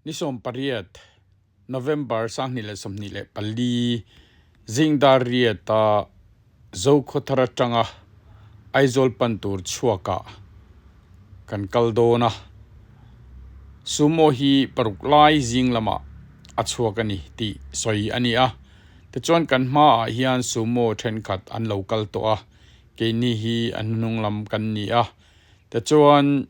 Ni 18, November 2024 zing dar riata Zokhawthar atanga Aizawl pan tur chhuakah kan kal dawn a, Sumo hi paruk lai zing lamah a chhuak a ni tih sawi a ni a. Tichuan kan hmaah hian Sumo thenkhat an lo kal tawh a, keini hi a hnuhnung lam kan ni a. Tichuan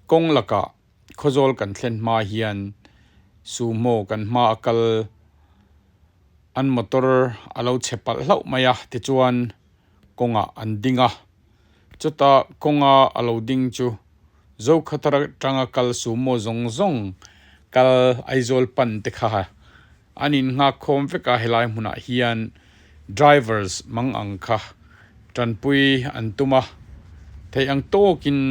kawng lakah Khawzawl kan thlen hma hian sumo kan hma a kal an motor a lo chhe palh hlauh mai a tichuan kawngah an ding a chutah kawnga a lo ding chu Zokhathar atanga kal sumo zawng zawng kal Aizawl pan te kha an innghak khawm vek a helai hmunah hian drivers mang ang kha tanpui an tum a theih ang tawkin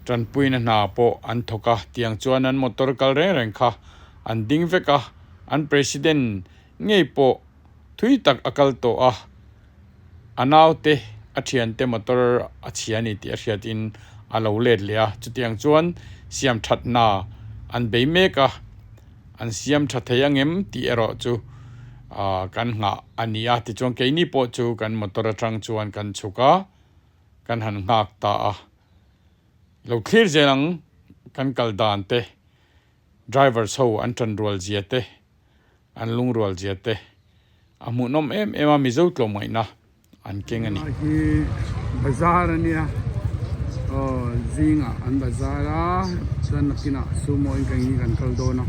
tanpuina hna pawh an thawk a tiang chuan an motor kal reng reng kha an ding vek a an president ngei pawh thui tak a kal tawh a a naute a thiante motor a chhia a ni tih a hriatin a lo let leh a chutiang chuan siam that hna an bei mek a an siam tha thei angem tih erawh chu ah kan nghah a ni a tichuan keini pawh chu kan motor atang chuan kan chhuk a kan han nghak ta a lo thlir zel ang kan kal dan te drivers ho an tanrual zia te. An lungrual zia te a hmuhnawm em em a, Mizo tlawmngaihna an keng a ni. Helai hi bazar a nia aw zingah an bazar a chuan nakinah sumo in kan hi kan kal dawn a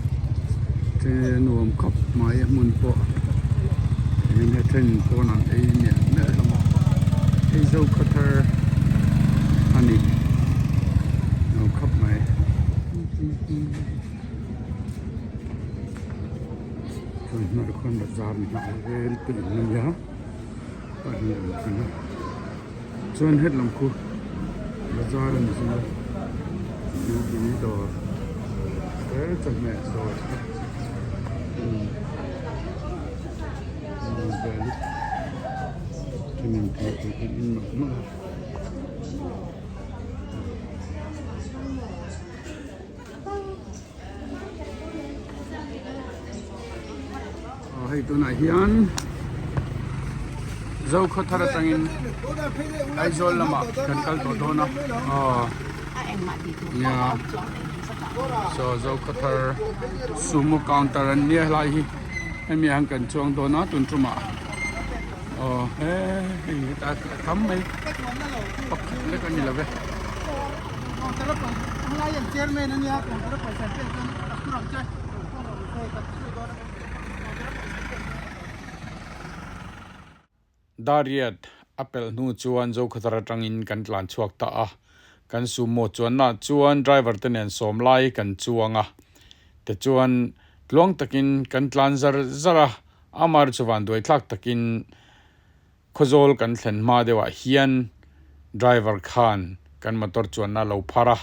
che nuam khawp mai a hmun pawh eng he then pawn an ei miah miah hlawm a hei Zokhawthar a ni nuam khawp mai. Chuan hnuaiah khuan bazar ni hnah vel te in ania pahnih an tling a chuan hetlam khu bazar a ni zui a thingpui dawr te chawhmeh dawr te vel thenin thingpui te an in mawlh mawlh a. Hei tunah hian Zokhawthar atangin Aizawl lamah kan kal tawh dawn a aw nia saw Zokhawthar sumo counter an nia helai hi hemi ah hian kan chuang dawn a tun tumah aw he hei hetah a tam mai pakhat lek a ni lo ve. Dariat a pelh hnu chuan Zokhawthar atangin kan tlan chhuak ta a, kan sumo chuannaah chuan driver te nen sawm lai kan chuang a, tichuan tluang takin kan tlan zar zar a, Amar chu vanduai thlak takin Khawzawl kan thlen hma deuhah hian driver khan kan motor chuanna a lo phar a,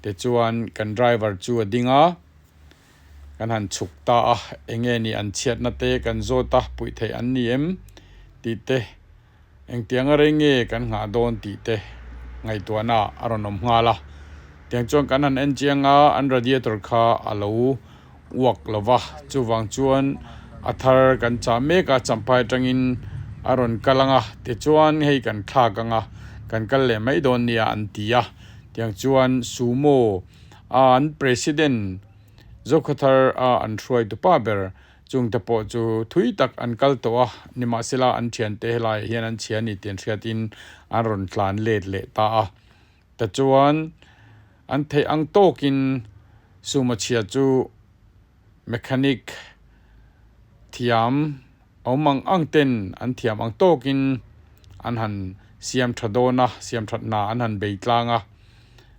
tichuan kan driver chu a ding a, kan han chhuk ta a, eng nge ni an chhiatna te kan zawt a, puih theih an ni em tih te, engtianga rei nge kan nghah dawn tih te ngaihtuahna a rawn awm nghal a, tiang chuan kan han en chiang a, an radiator kha a lo uak lo va, chuvang chuan a thar kan chah mek a, Champhai atangin a rawn kal ang a, tichuan hei kan thlak ang a, kan kal leh mai dawn nia an ti a, tiang chuan Sumo a an President Zokhawthar a an hruaitu pa ber chungte pawh chu thui tak an kal tawh a, nimahsela an thiante helaiah hian an chhia a ni tih an hriatin an rawn tlan let leh ta a. Tichuan, an theih ang tawkin Sumo chhia chu mechanic thiam awm ang ang ten an thiam ang tawkin an han siam tha dawn a, siam that hna an han bei tlang a,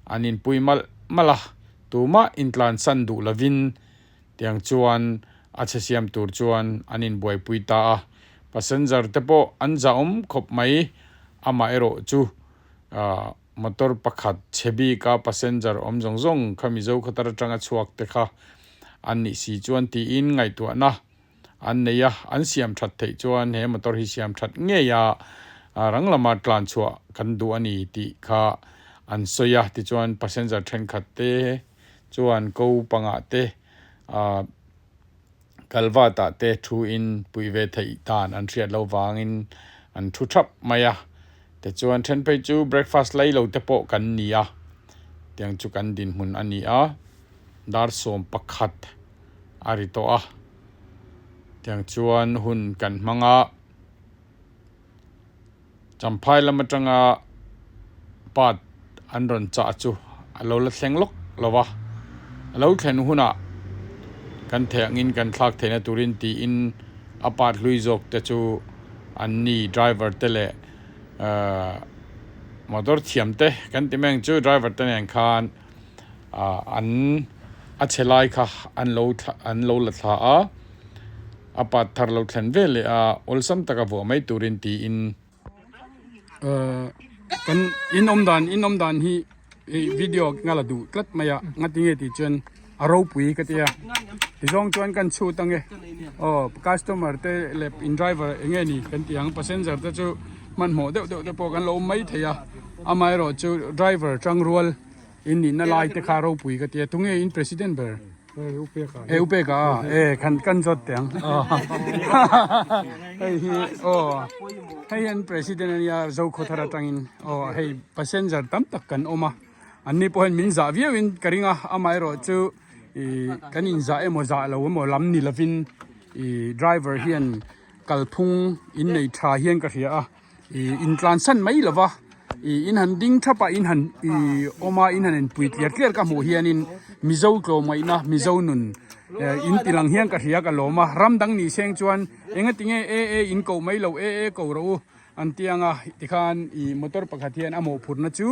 an inpui malh malh a, tumah intlansan duh lovin tiang chuan a chhe siam tur chuan an inbuaipui ta a, passenger te pawh an zahawm khawp mai, amaherawh chu Motor pakhat chhe bika passenger awm zawng zawng kha Mizo Khatar atanga chhuak te kha an nih si chuan tiin ngaihtuahna an nei a, an siam that theih chuan he motor hi siam that ngei a rang lama tlan chhuah kan duh a ni tih kha an sawi a, tichuan passenger thenkhat te. Chuan ko pangah te ah kalvat ah te thu in puih ve theih dan an hriat loh vangin an thu thap mai a. Tichuan then phei chu breakfast lei lo te pawh kan ni a, tiang chu kan dinhmun a ni a, dar 11 a ri tawh a, tiang chuan hun kan hmang a, Champhai lam atanga part an rawn chah chu a lo la thleng lawk lo va, a lo thlen hunah kan theih angin kan thlak theihna turin tiin a part hlui zawk te chu an ni driver te leh ahh motor thiam te kan ti mai ang chu driver te nen khan ah an a chhe lai kha an lo an lo la thla a a part thar lo thlen vel leh a awlsam taka vuah mai turin tiin. Ahh kan in awm dan in awm dan hi ih video nga la duh tlat mai a ngatinge tih chuan a ropui ka tia tizawng chuan kan chhut ange aw customer te leh in driver eng nge ni kan tih ang passenger te chu hmanhmawh deuh deuh te pawh kan lo awm mai thei a amaherawh chu driver tangrual in nihna lai te kha ropui ka tia tunge in president ber. E upeka a e kan kan zawt teh ang hei hi aw hei hian president ania Zokhawthar atangin aw hei passenger tam tak kan awm a an ni pawh hian min zah viau in ka ring a amaherawh chu ih kan in zah emaw zah lo emaw lam ni lovin ih driver hian kalphung in nei tha hian ka hria a. Ih intlansan mai lo va ih in han ding thap a in han ih awm a in han inpui tliar tliar ka hmuh hianin mizo tlawmngaihna mizo nun eh in ti lang hian ka hria ka lawm a ram dang ni seng chuan enga tinge e e in koh mai lo e e ko rawh u an ti ang a tikhan ih motor pakhat hian a mawhphurhna chu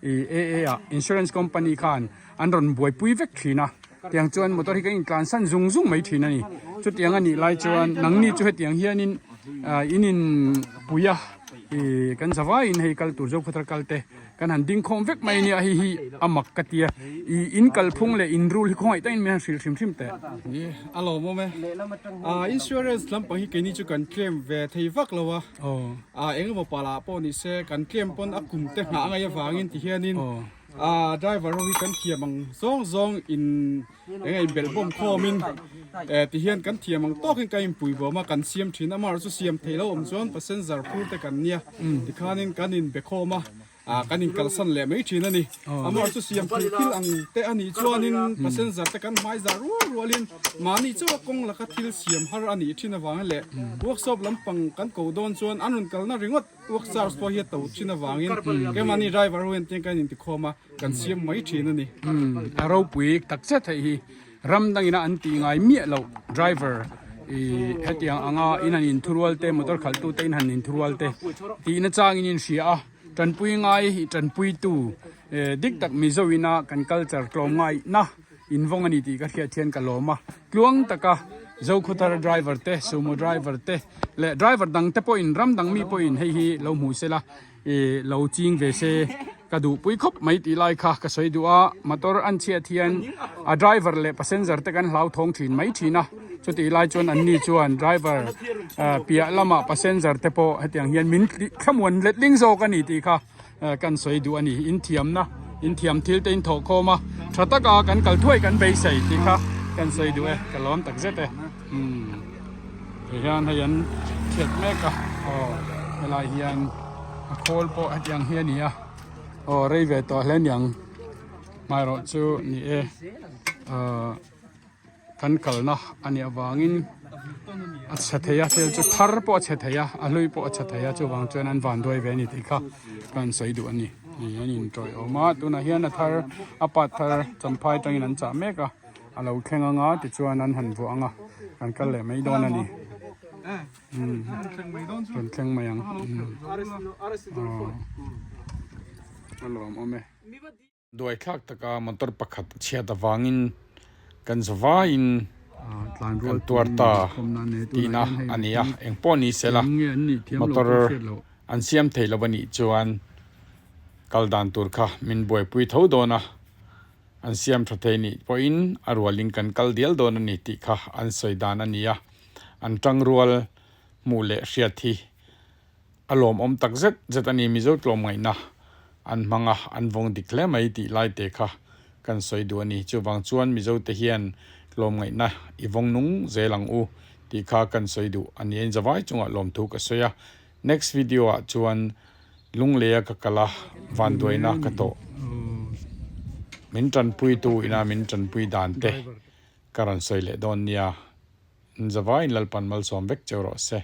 ih e e ah insurance company khan an rawn buaipui vek thin a tiang chuan motor hi kan intlansan zung zung mai thin a ni chutiang a nih lai chuan nangni chu hetiang hianin ah in in pui a ih kan zavaiin hei kal tur Zokhawthar kal te kan han ding khawm vek mai a nia hei hi a mak ka tia ih in kalphung leh in rul hi khawngaih takin min han hrilh hrim hrim teh. A lawmawm e. Ah insurance lampang hi keini chu kan claim ve thei vak lo a. Ah engemaw pala pawh ni se kan claim pawn a kum te nghah angai avangin ti hianin ah driver ho hi kan thiam ang zawng zawng in eng a inbelh bawm khawmin eh ti hian kan thiam ang tawkin kan inpui bawm a kan siam thin a amaherawhchu chu siam theih loh awm chuan passenger phur te kan nia tikhanin kan inbe khawm a ah kan inkalsan leh mai thin a ni amaherawhchu chu siam theih thil ang te a nih chuanin passenger te kan hmai zah rual rualin mahni chauha kawng laka thil siam har a nih thin avangin leh workshop lampang kan ko dawn chuan an rawn kalna ringawt work charge pawh hi a to thin avangin keimahni driver ho hian tiang kan intikhawm a kan siam mai thin a ni. A ropui tak zet hei hi ram dangina an tih ngai miah loh driver ih hetiang anga in han inthurual te motor khalh tu te in han inthurual te tihna changin in hria a tanpui ngai tanpui tu eh dik tak mizo ina kan culture tlawm ngaihna invawng a ni tih ka hriat hian ka lawm a tluang taka Zokhawthar driver te sumo driver te leh driver dang te pawhin ram dang mi pawhin hei hi lo hmu se la Ih lo ching ve se ka duh pui khawp mai tih lai kha ka sawi duh a motor an chhiat hian a driver leh passenger te kan hlau thawng thin mai thin a chutih lai chuan an ni chuan driver piah lamah passenger te pawh hetiang hian min thlamuan letling zawk a ni tih kha kan sawi duh a ni in thiamna in thiam thil te in thawh khawm a tha taka kan kal thuai kan beisei tih kha kan sawi duh e ka lawm tak zet e. Umm ti hian hei an thiat mek a aw helai hian a khawl pawh hetiang hi a ni a aw rei ve tawh hle niang hmaerawh chu ni e ahh kan kalna a nih avangin a chhe thei a thil chu thar pawh a chhe thei a a hlui pawh a chhe thei a chuvang chuan an vanduai ve a ni tih kha ka han sawi duh a ni ni an inṭawih awm a tunah hian a thar a part thar champhai atangin an chah mek a. A lo thleng anga tichuan an han vuah anga kan kal leh mai dawn a ni umm rawn thleng mai ang umm aw a lawm awm e. Duai thlak taka motor pakhat a chhiat avangin kan zavaiin kan tuar ta tihna a ni a, engpawh ni sela motor an siam thei lo a nih chuan kal dan tur kha min buaipui tho dawn a. An siam tha thei nih pawhin a rualin kan kal dial dawn a ni tih kha an sawi dan a ni a, an tangrual hmuh leh hriat hi a lawmawm tak zet zet a ni. Mizo tlawmngaihna an hmang a, an vawng dik hle mai tih lai te kha. kan sawi duh a ni. Chuvang chuan Mizote hian tlawmngaihna i vawng nung zel ang u tih kha kan sawi duh a ni a, inzavai chungah lawmthu ka sawi a. Next video ah chuan Lungleia ka kal a, vanduaina ka tawh. Min tanpuitu ina min tanpui dan te ka rawn sawi leh dawn nia. Inzavaiin Lalpan malsawm vek cheu rawh se.